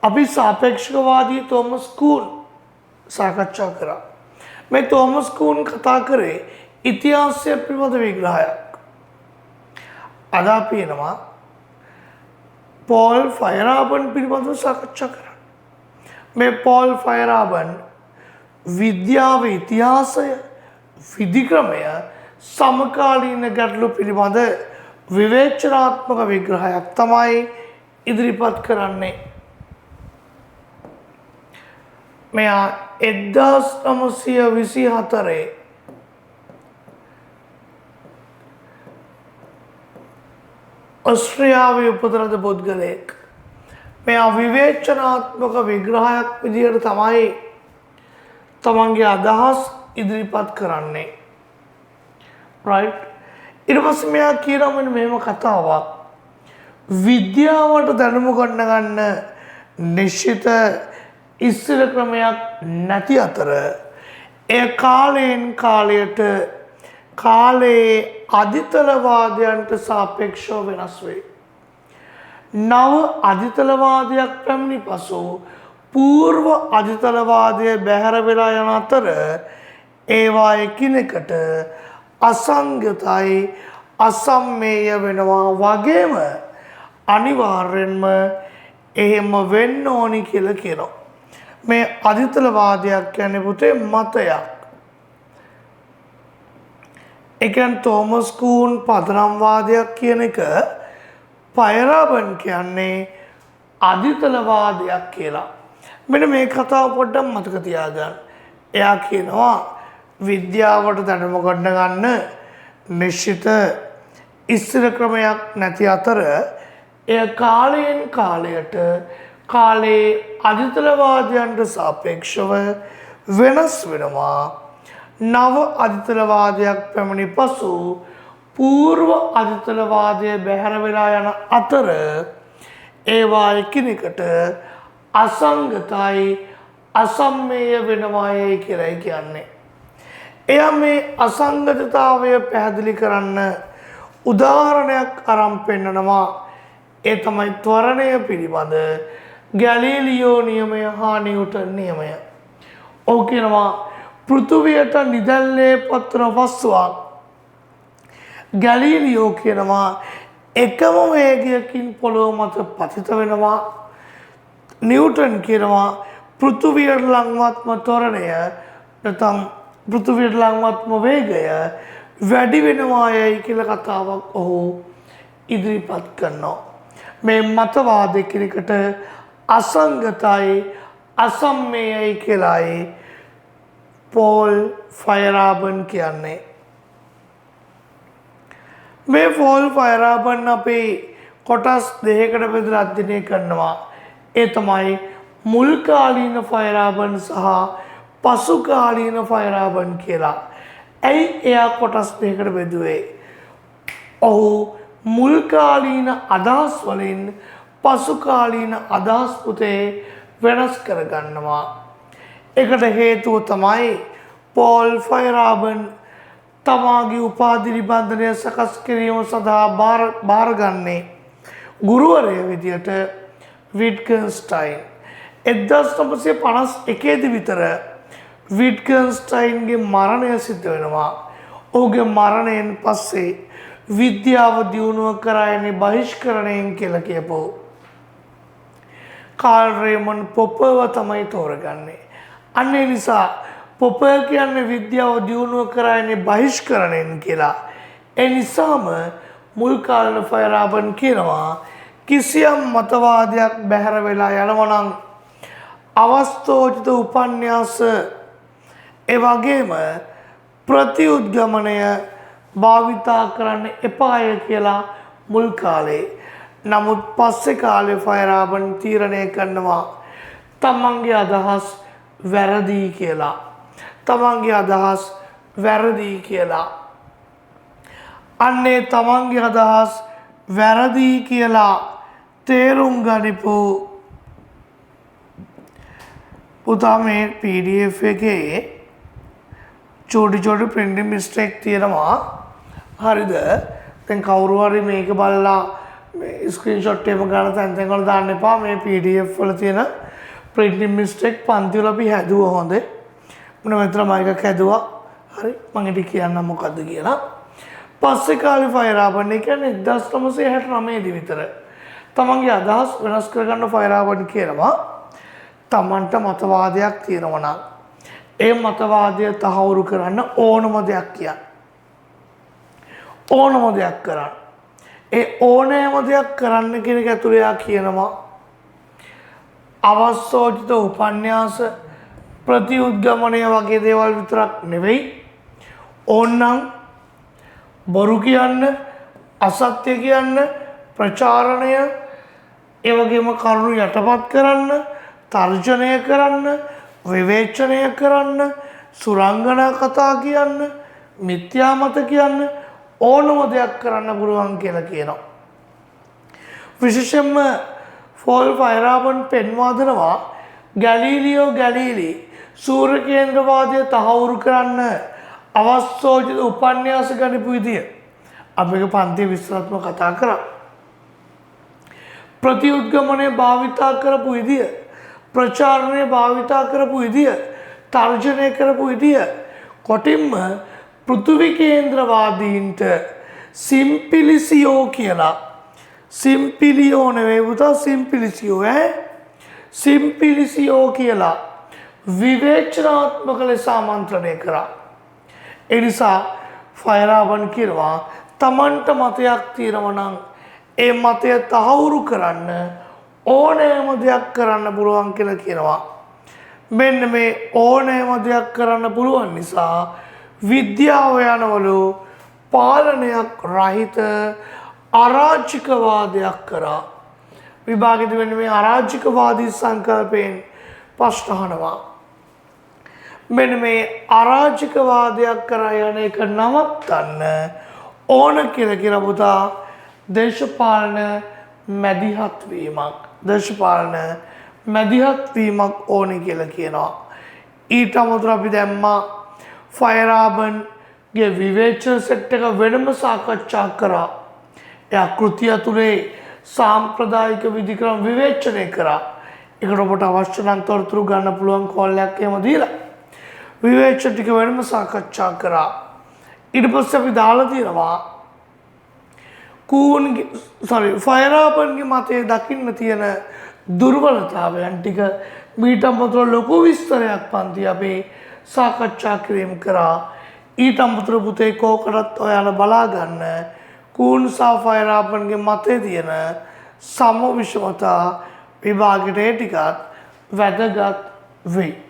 අපි සාපේක්ෂකවාදී තෝමස් කූන් සාකච්ඡා කරා. මේ තෝමස් කූන් කතා කරේ ඉතිහාසය පිළිබඳ විග්‍රහයක්. අද අපි එනවා පෝල් ෆයරාබන් පිළිබඳව සාකච්ඡා කරන්න. මේ පෝල් ෆයරාබන් විද්‍යාව ඉතිහාසය, විධික්‍රමය, සමකාලීන ගැටලු පිළිබඳ විවේචනාත්මක විග්‍රහයක් තමයි ඉදිරිපත් කරන්නේ. මෙයා 1924 ඔස්ට්‍රියාවේ උපත ලද පුද්ගලයෙක්. මෙයා විවේචනාත්මක විග්‍රහයක් විදිහට තමයි තමන්ගේ අදහස් ඉදිරිපත් කරන්නේ. රයිට්. ඊට පස්සේ මෙයා කියනවා මෙන්න මෙහෙම කතාවක්. විද්‍යාවට දැනුම ගොඩනගන්න නිශ්චිත ස්ථිර ක්‍රමයක් නැති අතර එය කාලයෙන් කාලයට කාලයේ අධිතලවාදයන්ට සාපේක්ෂව වෙනස් වේ. නව අධිතලවාදයක් පැමිණි පසු පූර්ව අධිතලවාදය බැහැර වෙලා යන අතර ඒවා එකිනෙකට අසංගතයි අසම්මේය වෙනවා වගේම අනිවාර්යෙන්ම එහෙම වෙන්න ඕනි කියලා කියනවා. මේ අධිතලවාදයක් කියන්නේ පුතේ මතයක්. ඒ කියන්නේ තෝමස් කූන් පදනම් වාදයක් කියන එක පයරාබන් කියන්නේ අධිතලවාදයක් කියලා. මෙන්න මේ කතාව පොඩ්ඩක් මතක තියාගන්න. එයා කියනවා විද්‍යාවට දැනුම ගොඩනගන්න නිශ්චිත ස්ථිර ක්‍රමයක් නැති අතර එය කාලයෙන් කාලයට කාලයේ අධිතලවාදයන්ට සාපේක්ෂව වෙනස් වෙනවා. නව අධිතලවාදයක් පැමිණි පසු පූර්ව අධිතලවාදය බැහැර වෙලා යන අතර ඒවා එකිනෙකට අසංගතයි අසම්මේය වෙනවායයි කියලායි කියන්නේ. එයා මේ අසංගතතාවය පැහැදිලි කරන්න උදාහරණයක් අරන් පෙන්නනවා. ඒ තමයි ත්වරණය පිළිබඳ ගැලීලියෝ නියමය හා නිව්ටන් නියමය. ඔහු කියනවා පෘථුවියට නිදැල්ලේ පත්වන වස්තුවක් ගැලීලියෝ කියනවා එකම වේගයකින් පොළොව මත පතිත වෙනවා. නිව්ටන් කියනවා පෘථුවියට ලංවත්ම ත්වරණය නැත්නම් පෘථුවියට ලංවත්ම වේගය වැඩි වෙනවා යයි කියලා කතාවක් ඔහු ඉදිරිපත් කරනවා. මේ මතවාද එකිනෙකට අසංගතයි අසම්මේයයි කියලායි පෝල් ෆයරාබන් කියන්නේ. මේ පෝල් ෆයරාබන් අපි කොටස් දෙකකට බෙදලා අධ්‍යයනය කරනවා. ඒ තමයි මුල් කාලීන ෆයරාබන් සහ පසු කාලීන ෆයරාබන් කියලා. ඇයි එයා කොටස් දෙකකට බෙදුවේ? ඔහු මුල් කාලීන අදහස් වලින් පසු කාලීන අදහස් පුතේ වෙනස් කරගන්නවා. ඒකට හේතුව තමයි පෝල් ෆයරාබන් තමාගේ උපාධි නිබන්ධනය සකස් කිරීම සඳහා බාරගන්නේ ගුරුවරයා විදියට විට්ගන්ස්ටයින්. 1951 විතර විට්ගන්ස්ටයින්ගේ මරණය සිද්ධ වෙනවා. ඔහුගේ මරණයෙන් පස්සේ විද්‍යාව දියුණුව කරා යන්නේ බහිෂ්කරණයෙන් කියලා කියපු කාල් රේමන්ඩ් පොපර්ව තමයි තෝරගන්නේ. අන්න ඒ නිසා පොපර් කියන්නේ විද්‍යාව දියුණුව කරා යන්නේ බහිෂ්කරණයෙන් කියලා. ඒ නිසාම මුල් කාලේ ෆයරාබන් කියනවා කිසියම් මතවාදයක් බැහැර වෙලා යනවා නම් අවස්ථෝචිත උපන්යාස ඒ වගේම ප්‍රතිඋද්ගමනය භාවිතා කරන්න එපාය කියලා මුල් කාලේ. නමුත් පස්සේ කාලේ ෆයරාබන් තීරණය කරනවා තමන්ගේ අදහස් වැරදි කියලා. තමන්ගේ අදහස් වැරදි කියලා. අන්නේ තමන්ගේ අදහස් වැරදි කියලා තේරුම් ගනිපු පුතා මේ PDF එකේ චෝටි චෝටි ප්‍රින්ටිං මිස්ටේක් තියෙනවා. හරිද? දැන් කවුරු හරි මේක බලලා මේ ස්ක්‍රීන්ෂොට් එහෙම ගන්න තැන් තැන් වල දාන්න එපා. මේ PDF වල තියෙන ප්‍රින්ටිං මිස්ටේක් පන්ති වල අපි හැදුවා හොඳේ. මොන මෙතන මම එකක් හැදුවා. හරි මම ඉතින් කියන්නම් මොකද්ද කියලා. පස්සේ කාලේ ෆයරාබන් ඒ කියන්නේ 1969 දී විතර තමන්ගේ අදහස් වෙනස් කරගන්න ෆයරාබන් කියනවා. තමන්ට මතවාදයක් තියෙනවා නම් ඒ මතවාදය තහවුරු කරන්න ඕනම දෙයක් කියන්න. ඕනම දෙයක් කරන්න. ඒ ඕනෑම දෙයක් කරන්න කියන එක ඇතුළේ එයා කියනවා අවස්සෝචිත උපන්යාස ප්‍රතිඋද්ගමනය වගේ දේවල් විතරක් නෙවෙයි, ඕන්නම් බොරු කියන්න, අසත්‍ය කියන්න, ප්‍රචාරණය, ඒ වගේම කරුණු යටපත් කරන්න, තර්ජනය කරන්න, විවේචනය කරන්න, සුරංගනා කතා කියන්න, මිත්‍යා මත කියන්න, ඕනම දෙයක් කරන්න පුළුවන් කියලා කියනවා. විශේෂයෙන්ම ෆෝල් ෆයරාබන් පෙන්වා දෙනවා ගැලීලියෝ ගැලීලි සූර්ය කේන්ද්‍රවාදය තහවුරු කරන්න අවස්සෝචිත උපන්යාස ගනිපු විදිය. අපි ඒක පන්තියේ විස්තරාත්මක කතා කරා. ප්‍රතිඋද්ගමනය භාවිතා කරපු විදිය, ප්‍රචාරණය භාවිතා කරපු විදිය, තර්ජනය කරපු විදිය, කොටින්ම පෘථිවි කේන්ද්‍රවාදීන්ට සිම්පිලිසියෝ කියලා, සිම්පිලියෝ නෙවෙයි පුතා, සිම්පිලිසියෝ ඈ, සිම්පිලිසියෝ කියලා විවේචනාත්මක ලෙස ආමන්ත්‍රණය කරා. ඒ නිසා ෆයරාබන් කියනවා තමන්ට මතයක් තියෙනවා නම් ඒ මතය තහවුරු කරන්න ඕනෑම දෙයක් කරන්න පුළුවන් කියලා කියනවා. මෙන්න මේ ඕනෑම දෙයක් කරන්න පුළුවන් නිසා විද්‍යාව යනවලු පාලනයක් රහිත අරාජිකවාදයක් කරා. විභාගෙදි වෙන්නේ මේ අරාජිකවාදී සංකල්පයෙන් ප්‍රශ්න අහනවා. මෙන්න මේ අරාජිකවාදයක් කරා යන එක නවත්තන්න ඕන කියලා කියලා පුතා දේශපාලන මැදිහත් වීමක්, දේශපාලන මැදිහත් වීමක් ඕනේ කියලා කියනවා. ඊට අමතරව අපි දැම්මා ෆයරාබන්ගේ විවේචන සෙට් එක වෙනම සාකච්ඡා කරා. එයා කෘතිය තුලේ සාම්ප්‍රදායික විධික්‍රම විවේචනය කරා. ඒකට ඔබට අවශ්‍ය නම් තොරතුරු ගන්න පුළුවන් කෝල් එකක් එහෙම දීලා විවේචන ටික වෙනම සාකච්ඡා කරා. ඊට පස්සේ අපි දාලා තියෙනවා කූන්ගේ, සෝරි, ෆයරාබන්ගේ මතය දකින්න තියෙන දුර්වලතාවයන් ටික මීට අමතරව ලොකු විස්තරයක් පන්ති අපි සාකච්ඡා කිරීම කරා. ඊට අමතරව පුතේ කෝකටත් ඔයාලා බලා ගන්න කූන් සහ ෆයරාබන්ගේ මතයේ තියෙන සම විෂමතා විභාගයට ඒ ටිකත් වැදගත් වෙයි.